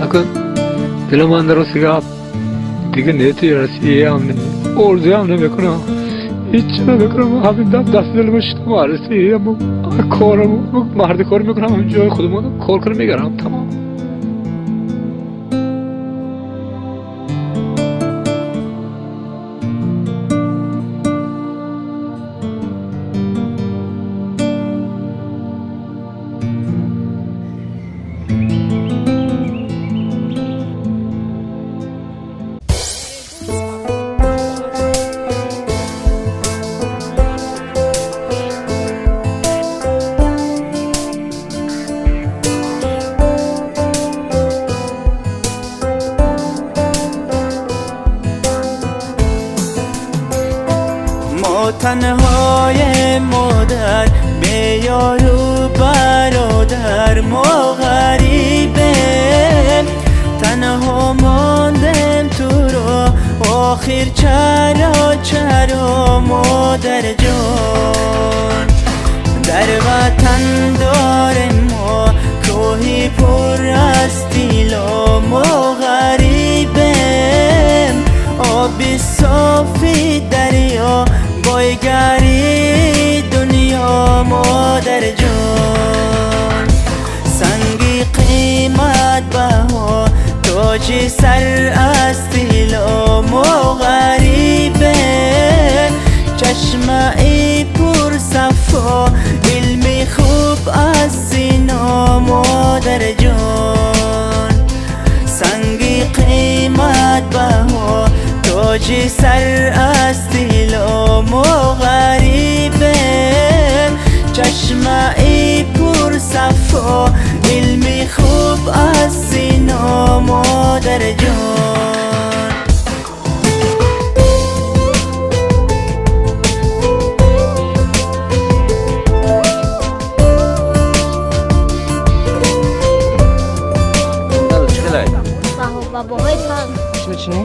Акун дили ман дарости гап дига нети Россияам не, орзуям намекунам, ҳеч намекунам. Ҳамин дасти дилма шитам Россия корам, марди кор мекунам, ҷои худамон кор кунам, мегарам, тамом. تنهای مادر به یارو برادر، ما غریبیم، تنها ماندم تو رو آخر چرا چرا مادر جان. در وطن داریم ما کوهی پر از طلا، ما غریبیم، آب صافی دریا بایگری دنیا مادر جان. سنگی قیمت بها تاج سر از طلا، ما غریبیم، چشمه ای پر صفا علم خوب از سینا مادر جان. سنگی قیمت بها تاج سر از طلا، ما غریبیم، چشمه ای پر صفا علم خوب از سینا مادر جان. چی می‌چینی؟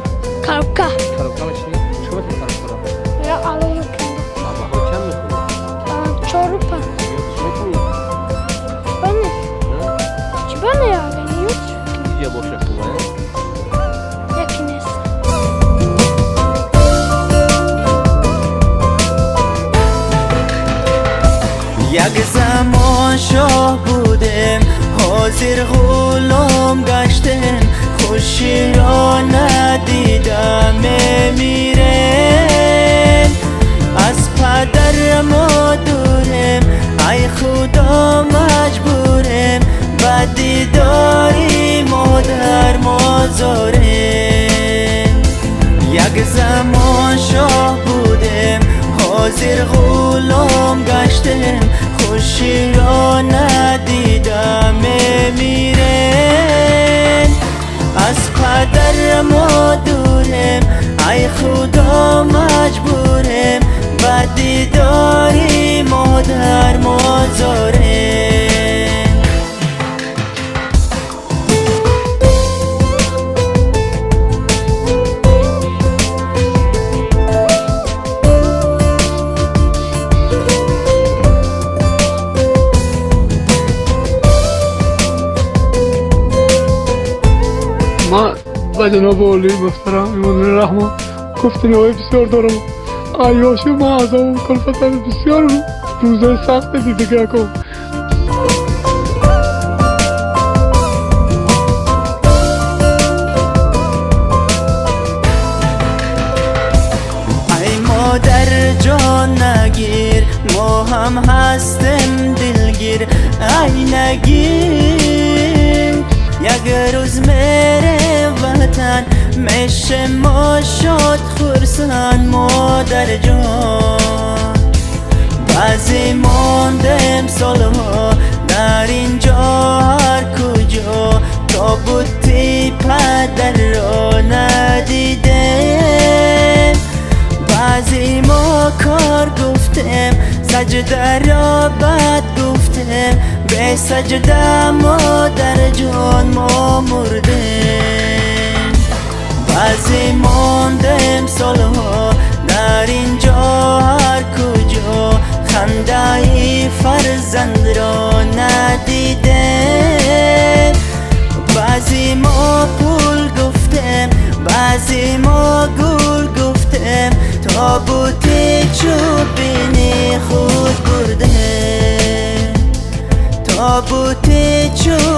کارکا. کارکا می‌چینی؟ چی می‌چینی کارکا رو؟ یا آلو می‌کنم. بابا چند می‌خونی؟ 4 و 5. چی می‌کنی؟ بله. چی بله یا نیوز؟ یه باشه خوبه. یکی نیست. یک زمان شاه بودیم، حاضر غلام گشتیم، خوشی را ندیدم میریم، از پدر ما دوریم، ای خدا مجبوریم، به دیداری مادر ما زاریم. یک زمان شاه بودیم، حاضر غلام گشتیم، خوشی را ندیدم میریم، از پدر ما دوریم، ای خدا مجبوریم، به دیداری مادر ما زاریم. ما با جناب عالی محترم امام رحمان گفتنی های بسیار دارم. عیاشی ما عذاب و کلفت بسیار روزای سخت دیده که ای مادر جان نگیر، ما هم هستم دلگیر، ای نگیر یک روز میره وطن، میشه ما شاد خرسند مادر جان. بعضی ماندم سالها در اینجا هر کجا، تا بودی پدر را ندیدم. بعضی ما کار گفتم، سجده را بد گفتم، به سجده مادر جان ما مردیم. بعضی ماندم سالها در اینجا هر کجا، خنده فرزند را ندیدم. بعضی ما Тобути чун